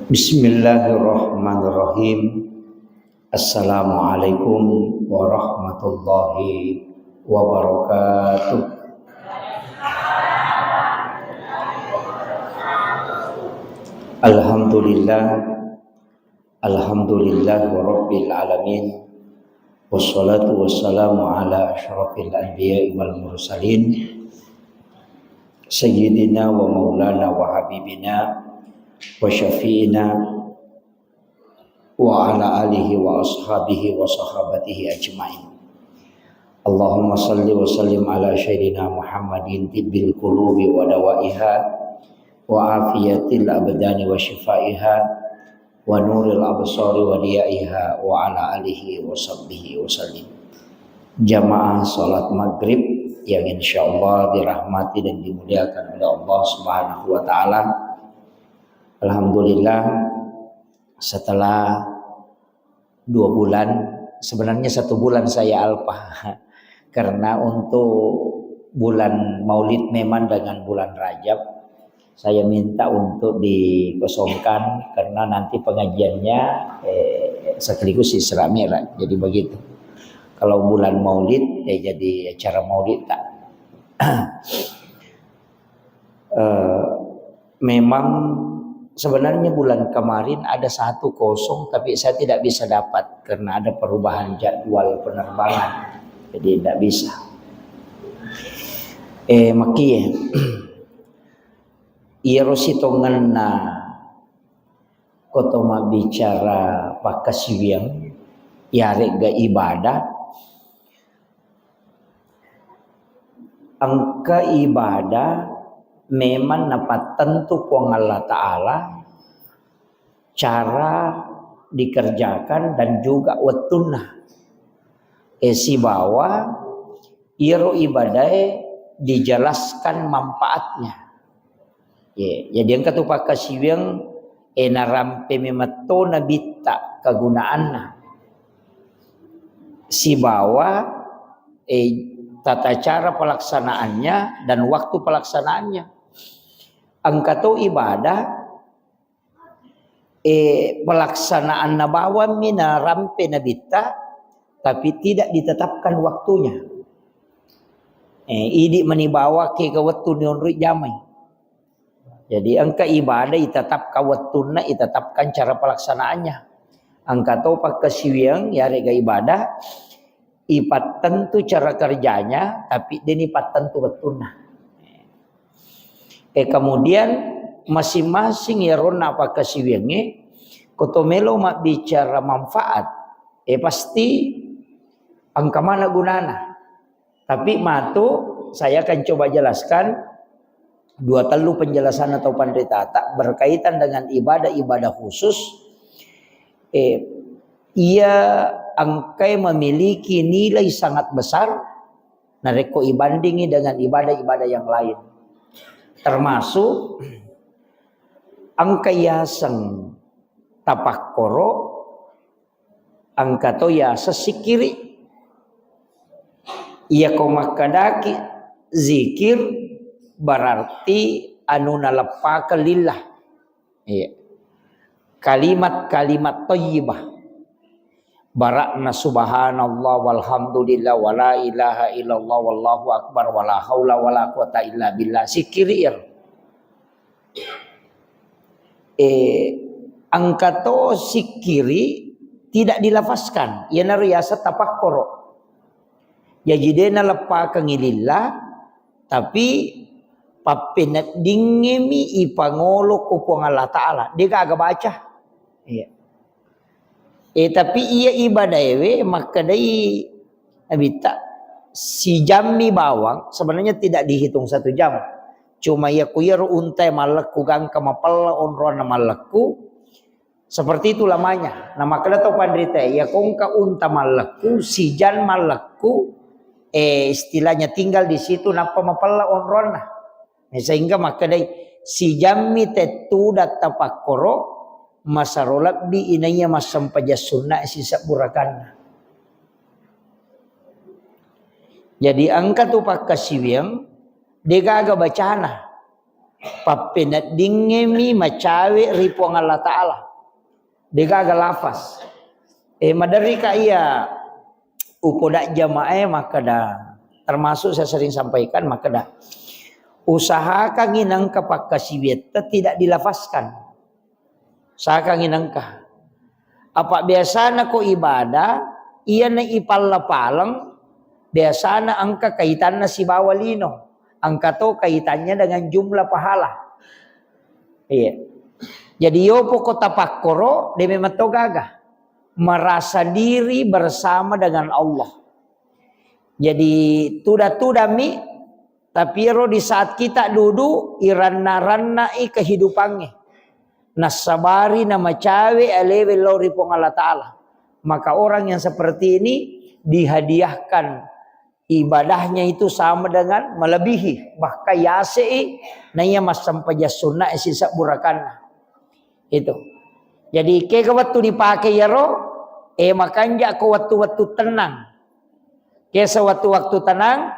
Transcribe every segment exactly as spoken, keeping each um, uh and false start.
Bismillahirrahmanirrahim. Assalamualaikum warahmatullahi wabarakatuh. Alhamdulillah. Alhamdulillah rabbil alamin. Wassalatu wassalamu ala asyrafil anbiya'i wal mursalin. Sayyidina wa maulana wa habibina wa syafi'ina wa ala alihi wa ashabihi wa sahabatihi ajma'in. Allahumma salli wa sallim ala sayyidina Muhammadin tibbil qulubi wa dawaiha wa afiyatil abdani wa shifaiha wa nuril absari wa diyaiha wa ala alihi wa sahbihi wa sallim. Jamaah salat maghrib yang insyaallah dirahmati dan dimuliakan oleh Allah Subhanahu wa taala. Alhamdulillah, setelah dua bulan, sebenarnya satu bulan saya alpa. Karena untuk bulan Maulid memang dengan bulan Rajab, saya minta untuk dikosongkan karena nanti pengajiannya, eh, sekaligus Isra Mi'raj. Jadi begitu. Kalau bulan Maulid, ya jadi acara Maulid tak. Eh, memang sebenarnya bulan kemarin ada satu kosong, tapi saya tidak bisa dapat karena ada perubahan jadwal penerbangan. Jadi tidak bisa. Eh, makie. Iyaro sitongenna koto mabbicara pakkasiwiang, iyaregga ibadah, engka ibadah memang napattentu Puang Allah Ta'ala cara dikerjakan dan juga wettunna. Eh, sibawa iyaro ibadae dijelaskan manfaatnya. Ye, jadi engka tu pakkasiwiang, eh, narampe memetto nabitta kegunaanna. Sibawa, eh, tata cara pelaksanaannya dan waktu pelaksanaannya. Engka to ibadah, eh, pelaksanaanna bawammi narampe nabitta, tapi tidak ditetapkan waktunya. Eh, idi mani bawa ke wettu nionroi jamai. Jadi engka ibadah itetapkan wettunna, itetapkan cara pelaksanaannya. Engka to pakkasiwiang yarega ibadah ipattentu cara kerjanya, tapi deni pattentu wettunna. Eh, kemudian masing-masing yaronna pakkasiwiangnge, koto melo mabbicara manfaat, eh, pasti engka mana gunana. Tapi matu saya akan coba jelaskan dua tellu penjelasan atau panritata berkaitan dengan ibadah-ibadah khusus, eh, ia engkai memiliki nilai sangat besar narekko ibandingi dengan ibadah-ibadah yang lain. Termasuk engka yaseng tapakkoro, engka to yaseng sikkiri. Iyako makkedaki zikir berarti anu naleppakeng lillah. Iya. Kalimat-kalimat thayyibah. Barakna subhanallah walhamdulillah wala ilaha illallah wallahu akbar wala haula wala quwata illa billah. Sikkiri iyaro. Eh, engka to sikkiri tidak dilafazkan, iyanaro yaseng tapakkoro. Jaji de naleppakengngi lillah, tapi pappeneddingngemi ipangolo ko Puang Allah Ta'ala. De gaga baca. Iya. Eh, tapi iya ibadaewe makkedai Nabitta, sijammi bawang, sebenarnya tidak dihitung satu jam. Cuma iya ku iyaro untae mallekku gangka mapella onronna mallekku, seperti itu lamanya. Nah, makkeda to panrita, iya kongka unta mallekku, sijan mallekku, eh, istilahnya tinggal di situ nappa mapella onronna. Sehingga makkedai, sijammi tettudang tapakkoro, masero lebbi inaiya massempajang sunna sisebbu rakanna. Jadi engka tu pakkasiwiang, degaga bacana. Pappeneddingngemi macawe ri Puang Allah Ta'ala. Degaga lafaz. Eh, maderrika iya upoda jamaah makkeda, termasuk saya sering sampaikan makkeda, usahakangi nengka pakkasiwiatta tidak dilafazkan. Usahakangi nengka. Apa biasana ko ibadah, iyana ipalla-paleng, biasana engka kaitanna sibawa lino. Engka to kaitannya dengan jumlah pahala. Iya. Jadi yopo ko tapakkoro, de memang to gaga. Merasa diri bersama dengan Allah. Jadi tuda-tudami, tapi ero di saat kita duduk, iranna-rannai kehidupannya. Nassabari namacawe alewe lao ri Puang Allah Ta'ala. Maka orang yang seperti ini dihadiahkan ibadahnya itu sama dengan melebihi, bahkan yasei naiya massempajang sunna sisebbu rakanna. Itu. Jadi kega wettu dipake iyaro, eh, makanja ko wettu-wettu tenang. Ke sewaktu-waktu tenang,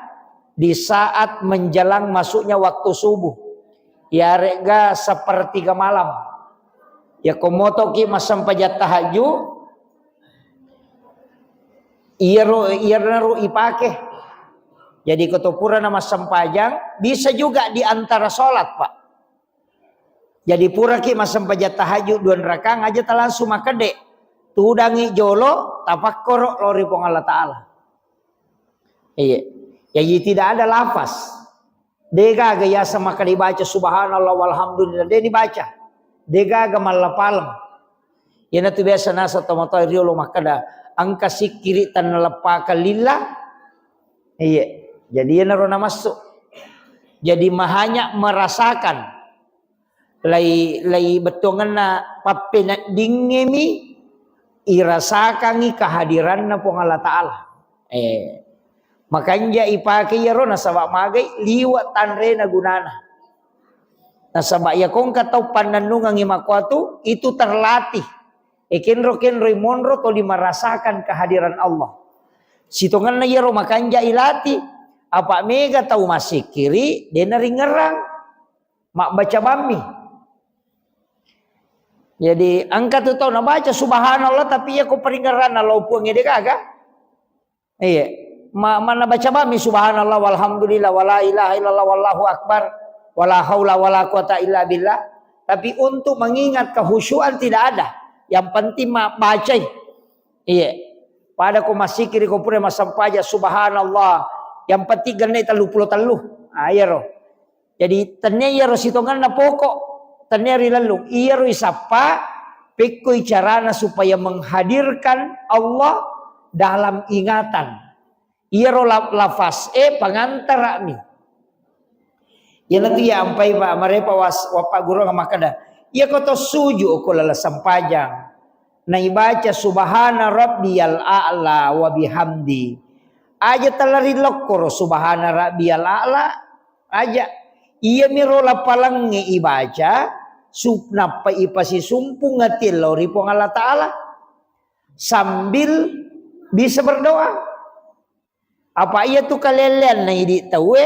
di saat menjelang masuknya waktu subuh. Yarega sepertiga malam. Ya komotoki massempajang tahajud, iyaro, iyaro ipake. Jadi ko to purana massempajang, bisa juga di antara sholat, Pak. Jadi puraki massempajang tahajud dua rakang aja ta langsung makkede. Tudangi jolo, tapakkoro lao ri Puang Allah Ta'ala. Iya. Jadi tidak ada lafaz. Degaga yaseng makkeda dibaca subhanallah walhamdulillah. De dibaca. Degaga mallapaleng. Iyanatu biasa naseng tomatoa riolo makkeda, engka sikkiri tannaleppakan lillah. Iya. Jadi iyanaro namassu. Jadi mahanya merasakan lai, lai bettuangenna pappeneddingngemi irasakangi kehadiranna Puang Allah Ta'ala. Eh, makanja ipake iyaro nasaba magai liwa tanrena gunana. Nasaba iya kongka tau pannennungengi makkuatu, itu terlatih. Eh, kenro-kenroi monro toli merasakan kehadiran Allah. Sitongenna iyaro makanja ilati, apa mega tau massikkiri, dena ringerang. Mabbaca bammi. Jadi engka tu tau nabaca subhanallah, tapi iya ko paringerranna lao Puang ede gaga. Iya. Ma-, mana baca bammi subhanallah walhamdulillah wala ilaha illallah wallahu akbar wala haula wala quwata illa billah. Tapi untuk mengingat kehusyuan tidak ada. Yang penting ma-, bacai. Iya. Pada ko massikkiri ko pura massempajang subhanallah. Yang penting genne tellu pulo tellu. Ah, iyaro. Jadi tennia iyaro sitongenna pokok, tennia ri lellung. Iyaro isappa pekkoi carana supaya menghadirkan Allah dalam ingatan. Iyaro la-, lafaz e pangantara'mi. Iyanatu iya ampai pa marepa was-, wappa guru makkeda, iya ko to suju ko laleng sempajang. Naibaca subhana rabbiyal a'la wa bihamdi. Aja talari lokkoro subhana rabbiyal a'la, aja. Iyamiro lapalangnge ibaca, sup-, nappa ipasisumpung atie lao ri Puang Allah Ta'ala. Sambil bisa berdoa. Apa iya tu kalelleanna idi tauwe,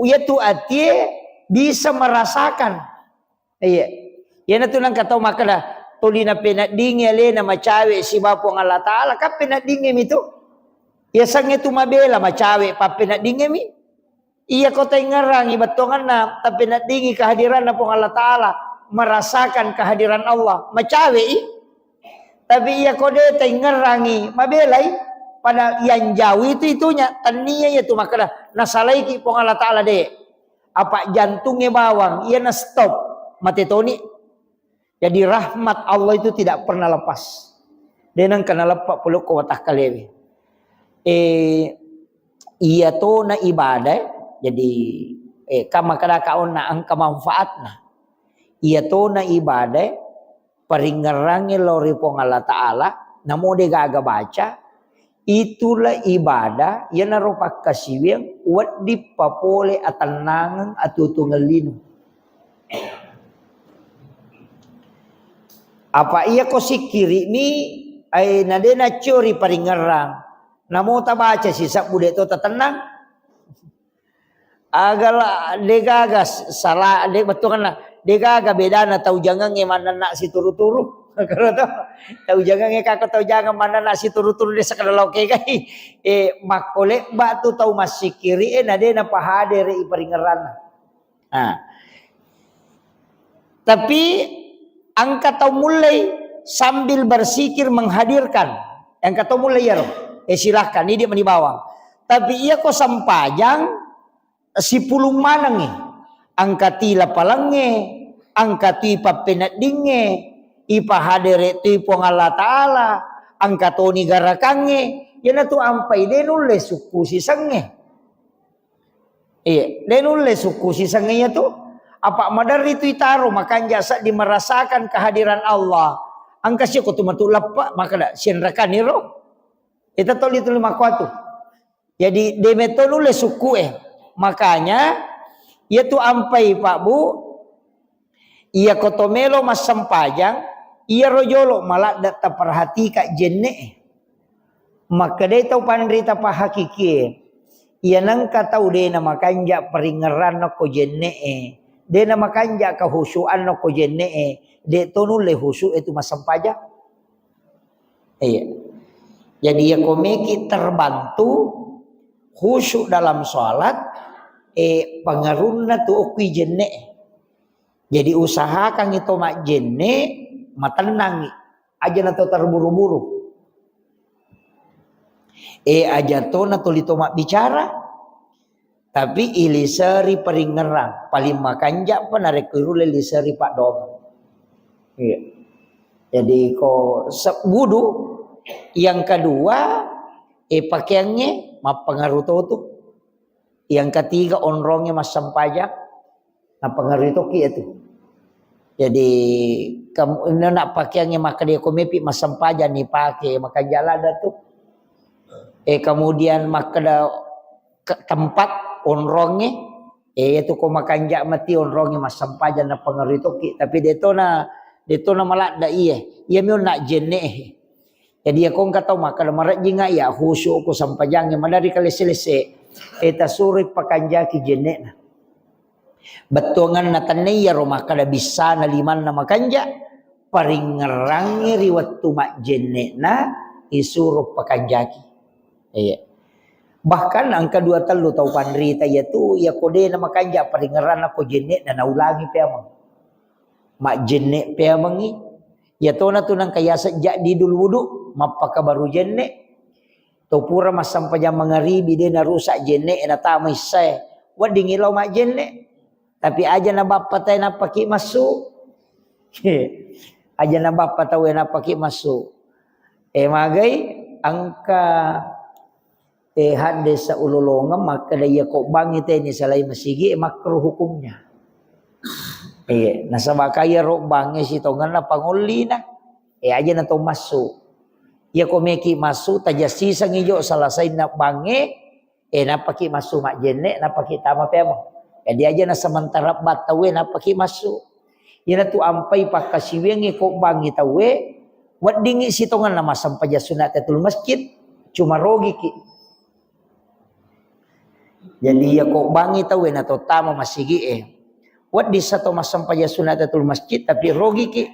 iya tu atie bisa merasakan. Iya. Iyanatu nengka tau makkeda, tuli napeneddingi alena macawe siba Puang Allah Ta'ala, kan peneddingimi tu. Iya sangnge tu mabela macawe, pappeneddingimi. Iya ko taingngerangi bettuanganna, tapeneddingi kehadiranna Puang Allah Ta'ala, merasakan kehadiran Allah, macawe i. Tapi iya ko de taingngerangi, mabelai. Pada yang jauh itu itunya, tennia iya tu makkeda, nasalaiki Puang Allah Ta'ala de. Apa jantungnge bawang, iya na stop, mate toni. Jadi rahmat Allah itu tidak pernah lepas. De nengka naleppa pole ko watakkalewe. Eh, iya tona ibadah, jadi, eh, kama kada kaonna engka manfaatna. Iya tona ibadah, paringngerangnge lao ri Puang Allah Ta'ala, namo de gaga baca, itulah ibadah, iyanaro pakkasiwiang wedding papole atennangeng atuo-tuongeng lino. Apa iya ko sikkiri'mi, ai, na de naccio ri paringngerang, namo tabaca sisebbu de to tatennang. Agala degaga sala de bettuanna, degaga bedana tau jangangnge mannanna situru-turu. Kalau tau, tau jangangnge, kako tau jangang mannanna situru-turu de sakada lao kegai. Eh, makkolebba tu tau massikiri e na de napahadere i paringeranna. Nah. Tapi engka tau mullei sambil bersikir menghadirkan. Engka tau mullei iyaro. Eh, silahkan, ini dia meni bawang. Tapi iya ko sempajang, sipulung manengngi. Engka ti lapalengnge, engka ti pappeneddingnge, ipahadere tu Puang Allah Ta'ala, engka toni garakangnge, iyanatu ampai de nulle sukku sisengnge. Iya, de nulle sukku sisengnge iyatu. Apa maderri tu itaro makanja seddi merasakan kehadiran Allah. Engka siko tu matu leppa, makkeda sienrekaniro. Ita toli tuli makkuatu. Jadi de metto nulle sukku e. Makanya iyatu ampai Pak Bu, iya ko to melo massempajang, iyaro jolo maladde taperhatika jenne e. Makkedai tau panrita pahakikie, iya nengka tau de namakanja paringerranna ko jenne e, de namakanja kehusuanna ko jenne e, de to nulle husu e tu massempajang. Iya. Jadi iya ko meki terbantu khusyuk dalam sholat, eh, pengaruhna tu okui jenne. Jadi usahakan itu majjenne, matennangi. Aja na to terburu-buru. Eh, aja to na tuli to mabbicara. Tapi iliseri paringerang, paling makanja pa narekko irulle liseri paddoang. Iya. Jadi ko se-, wudu, yang kedua, eh, pakaiannya mappengaruh to tu. Yang ketiga, onrongnya massempajang, napengaruh toki itu. Jadi kamu ini nak pakaiannya maka dia komepi massempajang ni pakai, maka jalan dah tu. Eh, kemudian makkeda ke-, tempat onrongnge, eh, itu ko makanja mati onrongnge massempajang napengaruh toki, tapi detona, detona maladda iye, iya mi onna jenne. Jadi ya kongka tau makkeda marejjinga iya khusyuk ko sempajangnge, madari kalese-lese, eh, tasuroi pakanjaki jennena. Bettuanganna tenne iyaro makkeda bissana limanna makanja, paringngerangngi ri wettu majjenne'na isuro pakanjaki. Iya. Bahkan engka dua tellu tau panrita iyatu, iya ko de na makanja paringngeranna ko jenne'na naulangi peameng. Majjenne peamengngi. Iyatona tu nengka yaseng jaddidul wudu, mappakabaru jenne. To pura massempajang mangaribi de narusak jenne e natama issae. Weddingngi lao majjenne. Tapi aja na bappa tae nappaki massu. Aja na bappa taue nappaki massu. Eh, magai engka, eh, haddesa ulolongeng makkeda iya ko bangngi teni salai masigi, eh, makruh hukumnya. Iya, nasaba kaya ro bangnge sitongenna pangollina. Eh, aja na to massu. Iya ko meki massu, tajassisengngi jo salasainna bangnge, eh, nappaki massu majjenne, nappaki tama peameng. Jadi aja na sementara battaue nappaki massu. Iyanatu ampai pakkasiwiangngi ko bangngi taue, weddingngi sitongenna massempajang sunat tahiyatul masjid, cuma rogiki. Jadi iya ko bangngi taue na to tama masigi e, wedding sato massempajang sunat tahiyatul masjid, tapi rogiki.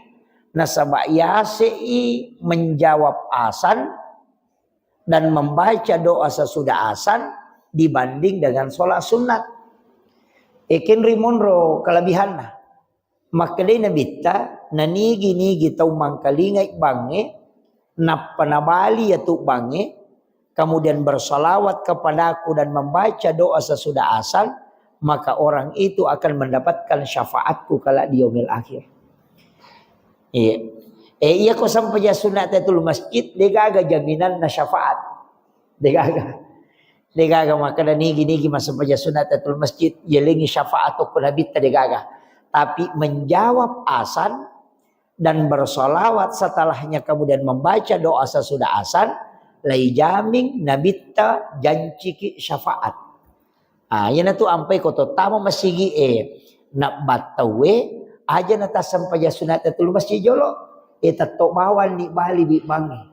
Nasaba yasei menjawab asan dan membaca doa sesudah asan dibanding dengan sholat sunat. Ekenri monro kelebihanna. Makkedai Nabitta, nanigi-nigi tau mangkalingai bangnge, nappa nabali yatu bangnge, kemudian bersalawat kepadaku dan membaca doa sesudah asan, maka orang itu akan mendapatkan syafaatku kala di yaumil akhir. Iya. Eh, iya ko sempajang sunat tahiyatul masjid, degaga jaminanna syafaat. Degaga. Degaga makkeda nigi-nigi massempajang sunat tahiyatul masjid, yelengi syafaat ko Nabitta degaga. Tapi menjawab asan dan bersalawat setelahnya kemudian membaca doa sesudah asan, lai jaming Nabitta janciki syafaat. Ah, iyanatu ampai ko to tama masigi e, nabbattaue, aja na tassempajang sunat tahiyatul masjid jolo, eh, tetto bawang ni bali wi bangnge.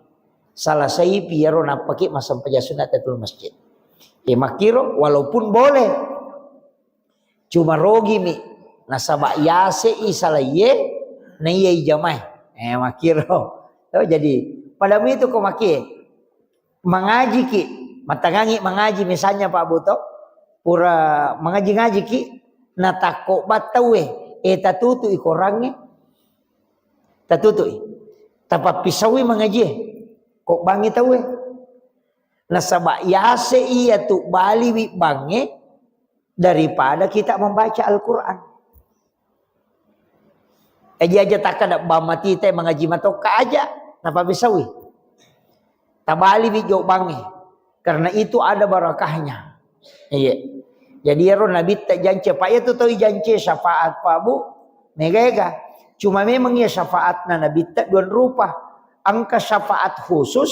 Salasaipi iyaro nappaki massempajang sunat tahiyatul masjid. Eh, makkiro, walaupun boleh. Cuma rogimi nasaba yasei salaiye, na iya ijamai. Eh, makkiro. Oh, jadi pada itu ko makie mangajiki, matangangi mangaji misalnya Pak Buto, pura mangaji-ngajiki, natakko battaue, eh, tatutui korangnge, tatutui, tapappisaui mangajie, ko bangi taue. Nasaba yase iya tu baliwi bangnge daripada kita membaca Al-Quran. Aja-aja takkada bammatita mangaji matokka aja, napabisawi. Tabaliwi jo bangnge. Karena itu ada barakahnya. Iya. Jadi ero nabitta jance, Pak, iya tu tau jance syafaat, Pak, Bu. Mega-ega. Cuma memang iya syafaatna nabitta dua rupa. Engka syafaat khusus,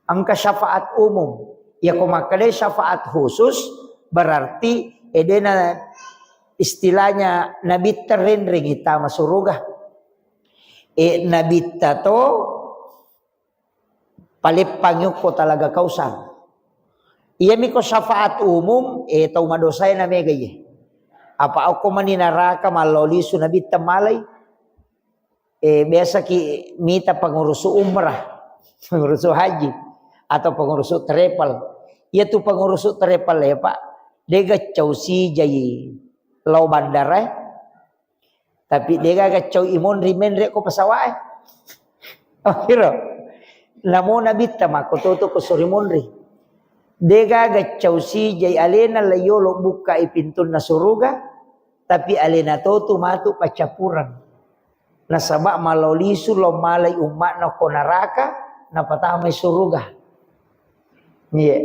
engka syafaat umum. Ya ko makkedai syafaat khusus, berarti edena istilahnya nabitta renreng tama suruga. E nabitta to paleppangi okko talaga Kausar. Iyami ko syafaat umum, e tau madosae na mega iye. Apa okko mani naraka mallao lisu nabitta malai. Eh, biasa ki mita pengurusu umrah, pengurusu haji, atau pengurusu travel. Iya tu pengurusu travel ya, Pak. Dega cau sijai lao bandara, eh. Tapi dega ga cau imonri menre ko pesawat, eh. Oh, kira. Namo nabitta mako toto ko suri monri. Dega ga cau sijai alena la yolo bukka i pintunna suruga, tapi alena to tu matu paccappureng. Nasaba malao lisu lao malai umma'na ko naraka, napatamai suruga. Iya.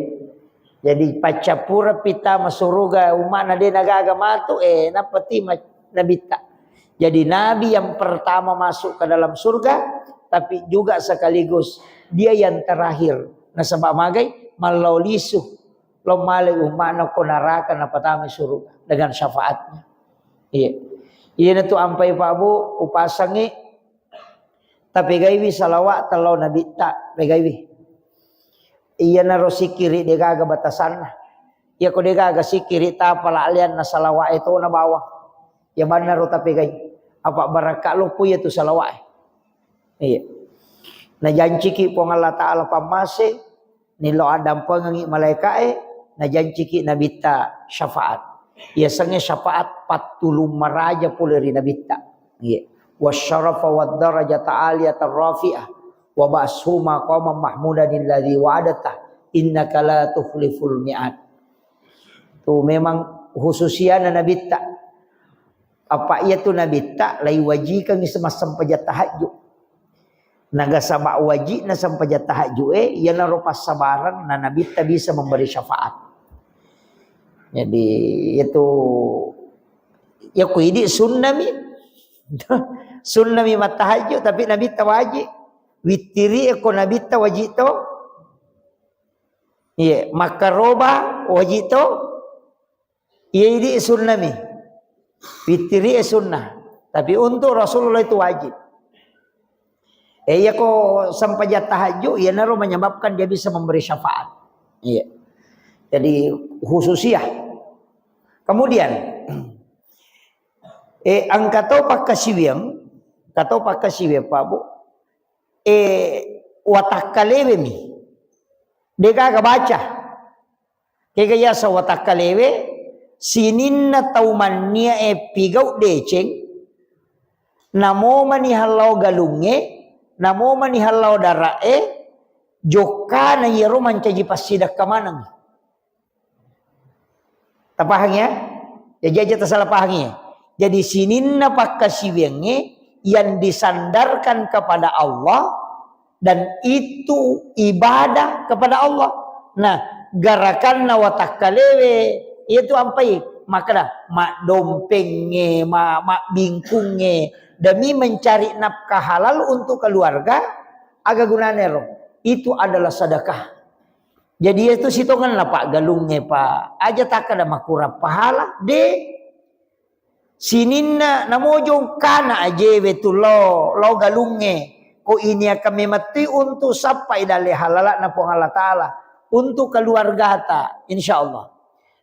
Jadi paccappureng pitama suruga umma'na de nagaga matu, eh, napati ma-, nabitta. Jadi nabi yang pertama masuk ke dalam surga, tapi juga sekaligus dia yang terakhir. Nasaba magai malao lisu. Lo malai umma'na ko naraka napatamai suruga dengan syafaatnya. Iya. Iya natu ampai Pak Bu, upasangi, tapegaiwi salawat tellau nabitta, pegaiwi. Iya naro sikiri degaga batasanna. Iya ko degaga sikiri tapala alianna salawat itu na bawang. Ya bannaro tapegai. Apa barakka loppo iya tu salawat. Iya. Najanciki Puang Allah Ta'ala pammase, nillo addampengengi malaika'e, najanciki nabitta syafaat. Yasengnge syafaat pattulung maraja pole ri nabitta. Iya. Wasyarafa wad darajata aliyatan rafi'ah. Wa ba'shuma qaman mahmudan alladzi wa'adta. Innaka la tukhliful mi'ad. Tu memang khususiana nabitta. Apa iya tu nabitta lai wajikangi semassempajang tahajud. Naga saba wajibna sempajang tahajud e, iyanaro passabareng na nabitta bisa memberi syafaat. Jadi itu ya ku idi sunnami. Sunnami mattahajud tapi nabitta wajib. Wittiri e ko nabitta wajib to. Iya, makkaroba wajib to. Iya idi sunnami. Wittiri e sunnah. Tapi untuk Rasulullah itu wajib. Eh, iya ko sempajang tahajud, iyanaro menyebabkan dia bisa memberi syafaat. Iya. Jadi khususiah. Kemudian, eh, engka to pakkasiwiang, engka to pakkasiwiang, Pak Bu. Eh, watakkalewemi. Degaga baca. Kega yaseng watakkalewe, sininna tau manniae pigau deceng, namo mani hallao galungnge, namo mani hallao dara'e, jokkana iyaro mancaji passidekka maneng. Tapahang ya? Jadi aja tasalah pahang ya. Jadi sininna pakkasiwiangnge yang disandarkan kepada Allah dan itu ibadah kepada Allah. Nah, garakanna watakkalewe, itu ampai makkeda maddompengnge, ma-, mabbingkungnge demi mencari nafkah halal untuk keluarga, aga gunanero? Itu adalah sedekah. Jadi itu sitongenna Pak galungnge Pak. Aja takkeda makurang pahala, de. Sininna namojong kana ajewe tu lao, lao galungnge. Ko ini akan memetti untuk sappai dalle halalakna Puang Allah Ta'ala. Untuk keluargata, insya Allah.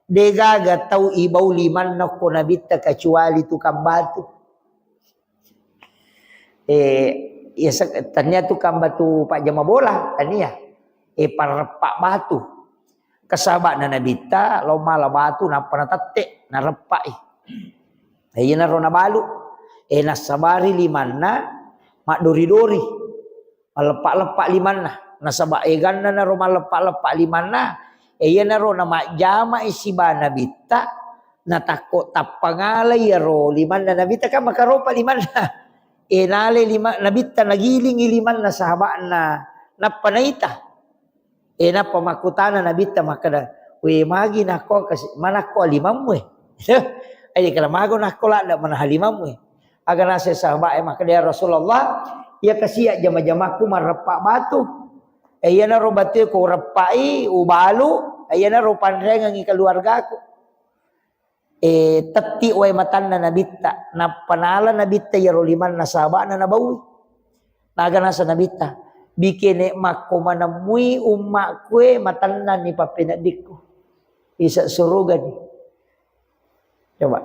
Degaga tau ibau limanna ko Nabitta kecuali tukang batu. Eh, ya se-, tania tukang batu pajama bola, tania. Eh, pareppa batu. Kesabana Nabitta, lo mala batu, nappa natette, nareppai. Eh, iyanaro nabalu. Eh, nassabari limanna, maddori-dori. Malleppa-leppa limanna. Nasaba eganna naro malleppa-leppa limanna, e iyanaro namajjama siba Nabitta, natakko tappa ngala iyaro limanna Nabitta, kan makaropa limanna. E nale lima, Nabitta nagilingi limanna sahaba'na, nappa naita. E nappa makkutana Nabitta makkeda, "We magi nakko kasi-, manakko limammu e?" Aja kala mago nakko ladda manaha limammu e. Aga naseng sahabat e makkeda, "Ya Rasulullah, iya kasi jama-jamakku mareppa batu. E iyanaro batue ko ureppai, ubalu, e iyanaro panrengengi keluargaku." E tetti wae matanna Nabitta, nappa nala Nabitta iyaro limanna sahaba'na nabaui. Naga naseng Nabitta, "Bikene makko manemmui ummakku e matannanni pappeneddikku. Isa surugani." Coba,